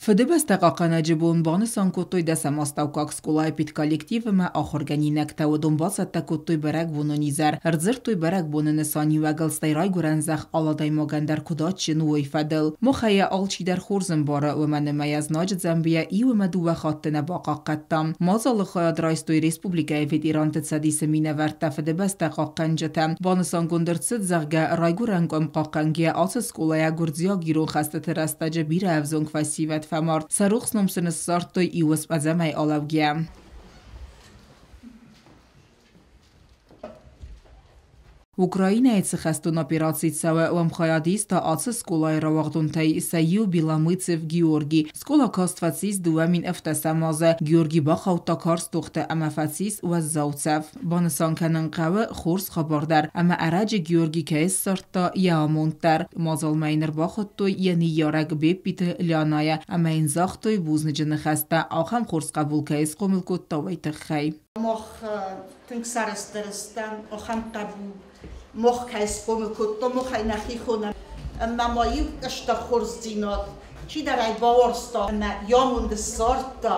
Фыдыбӕстӕ хъахъхъӕнӕджы бон банысан кодтой дӕсӕм астӕуккаг скъолайы педколлектив ӕмӕ ахуыргӕнинӕгтӕ. Уыдон бацӕттӕ кодтой бӕрӕгбонон изӕр, ӕрдзырдтой бӕрӕгбоны нысаниуӕгыл, стӕй райгуырӕн зӕхх алы адӕймагӕн дӕр куыд адджын у, уый фӕдыл. Махӕй йӕ алчидӕр хорз ӕмбары, уымӕн ӕмӕ йӕ знаджы дзӕмбыйӕ иу ӕмӕ дыууӕ хатты нӕ бахъахъхъӕдтам. Мадзалы хайад райстой республикӕйы ветеранты цӕдисы минӕвӕрттӕ, Фыдыбӕстӕ хъахъхъӕнджытӕ. Банысангонд ӕрцыд, зӕгъгӕ, райгуырӕн къуым хъахъхъӕнгӕйӕ ацы скъолайӕ гуырдзиаг-ирон хӕстыты рӕстӕджы бирӕ ӕвзонг фӕсивӕд фӕмард, сӕ рухс ном сын ссардтой иу ӕдзӕмӕй алӕугӕйӕ. Украинӕйы цы хӕстон операци цӕуы, уым хайад иста ацы скъолайы рауагъдонтӕй сӕ иу Беломыцев Георгий. Скъола каст фӕцис 2007 азы. Георгий бахаудта карз тохты ӕмӕ фӕцис уӕззау цӕф. Банысан кӕнын хъӕуы хорз хабар дӕр, ӕмӕ ӕрӕджы Георгий кӕй ссардта йӕ амонд дӕр. Мадзалмӕ йын ӕрбахуыдтой йӕ ныййарӕг Беппиты Лианӕйы ӕмӕ йын загътой бузныджы ныхӕстӕ, ахӕм хорз хъӕбул кӕй схъомыл кодта, уый тыххӕй. Мах тынг сӕрыстыр стӕм, ахӕм хъӕбул мах кӕй схъомыл кодтам, махӕй нӕхи хонӕм. Ӕмӕ ма иу стыр хорздзинад, чидӕр ӕй бауарзта ӕмӕ йӕ амонд ссардта,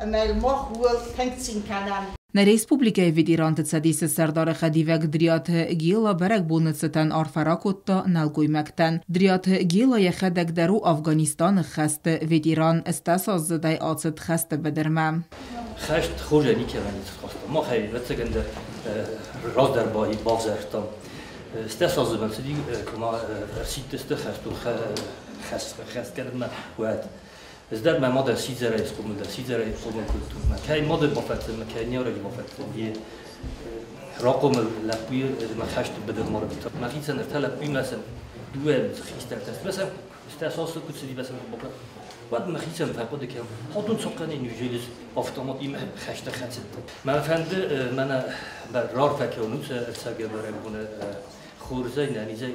ӕмӕ йыл мах ууыл тынг цин кӕнӕм. Нӕ республикӕйы ветеранты цӕдисы сӕрдары хӕдивӕг Дриаты Гела бӕрӕгбоны цытӕн арфӕ ракодта нӕлгоймӕгтӕн. Дриаты Гела йӕхӕдӕг дӕр у Афганистаны хӕсты ветеран, стӕсаздзыдӕй ацыд хӕсты быдырмӕ. Хӕст хорзӕй никӕмӕн ницы рхаста. Махӕй, ӕвӕццӕгӕн дӕр, раздӕр бавзӕрстам. Стӕсаздзыдмӕ цыди, куы ма ӕрсидтысты хӕстон хӕст кӕнынмӕ, уӕд. Ӕз дӕр мӕ мадӕн сидзӕрӕй схъомыл дӕн, сидзӕрӕй хъомыл кодтон. Мӕ кӕй мады бафӕддзӕн, мӕ кӕй ниарӕджы бафӕддзӕн, йе рахъомыл лӕппуйы мӕ хӕсты быдырмӕ рывта. Мӕхицӕн ӕртӕ лӕппуимӕ сӕм дыууӕ хистӕртӕ сты. Сӕм стӕсасы куы цыди, сӕм уӕд мӕхицӕн фӕхъуыды кӕнын, хатун цохъхъӕнӕй неужели автоматимӕ хӕсты хӕцыдтӕн. Мӕ фӕнды мӕнӕ рарфӕ кӕнут ӕцӕгӕй бӕрӕгбоны хорзӕй, нӕнизӕй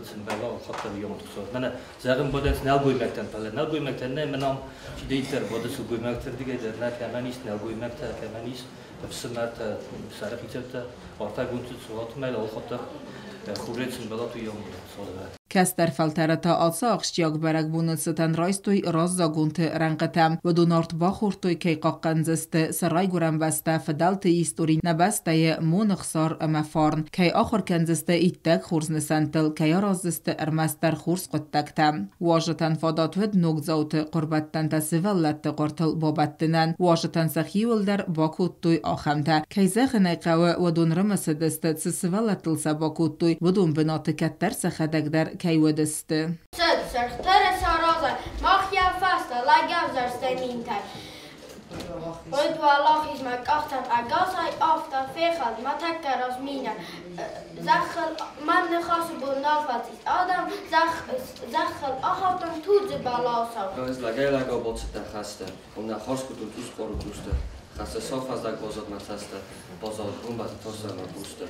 сымбӕла хаттӕн йомтхсор. Мӕнӕ зӕгъын бадӕнц нӕлгоймӕгтӕн, фӕлӕ нӕлгоймӕгтӕн нӕ, мӕн ам чидӕриддӕр бады сылгоймӕгты рдыгӕй дӕр нӕ кӕмӕн ис, нӕлгоймӕгтӕ кӕмӕн ис, ӕфсымӕртӕ, сӕрыхицӕуттӕ, арфӕгонд цуатмӕ алхатта хорзӕй сымбӕлат уый. Кӕстӕр фӕлтӕры та ацы ахсджиаг бӕрӕгбоны цытӕн райстой раззагонты рӕнхъытӕ. Уыдон арт бахордтой, кӕй хъахъхъӕндзысты сӕ райгуырӕн бӕстӕ, фыдӕлты истори, нӕ бӕстӕйы моны хсар ӕмӕ фарн, кӕй ахуыр кӕндзысты иттӕг хорз нысӕнттыл, кӕй араздзысты ӕрмӕстдӕр хорз хъуыддӕгтӕ. Уазджытӕн фадат уыд ногдзауты хъуырбӕттӕнтӕ сывӕллӕтты хъуыртыл бабӕттынӕн. Уазджытӕн сӕхиуыл дӕр бакодтой ахӕмтӕ. Кӕй зӕгъын ӕй хъӕуы, уыдон рымысыдысты, цы сывӕллӕттыл сӕ бакодтой, уыдон бынаты кӕддӕр сӕхӕдӕг дӕр кӕй уыдысты. Цыд, сырх сараза, мах йӕ фӕстӕ лӕгӕвзӕрстӕй минтӕй. Уыд уӕлахизмӕ къӕхтӕн ӕгасӕй, афтӕ фехӕлд мӕ тӕккӕ раз минӕ. Зӕххыл мӕн ныхасы бон нал фӕцис адӕм, зӕххыл ахаудтам тудзы бӕласау. Ӕз лӕгӕй-лӕгау бацыдтӕн хӕсты, уым нӕ хорз куыд цъус къоры къусты, хӕссы сау фӕздӕг баззад мӕ цӕсты, баззад бомбӕты тасӕй мӕ хъусты.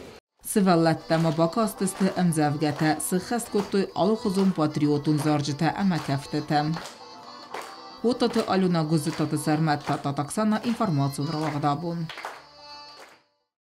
Сывӕллӕттӕ ма бакастысты ӕмдзӕвгӕтӕ, сыххӕст кодтой алыхуызон патриотон зарджытӕ ӕмӕ кӕфтытӕ. Уотаты Алена Гуыззытаты Сӕрмӕт, Татат Оксана, информацион рауагъд абон.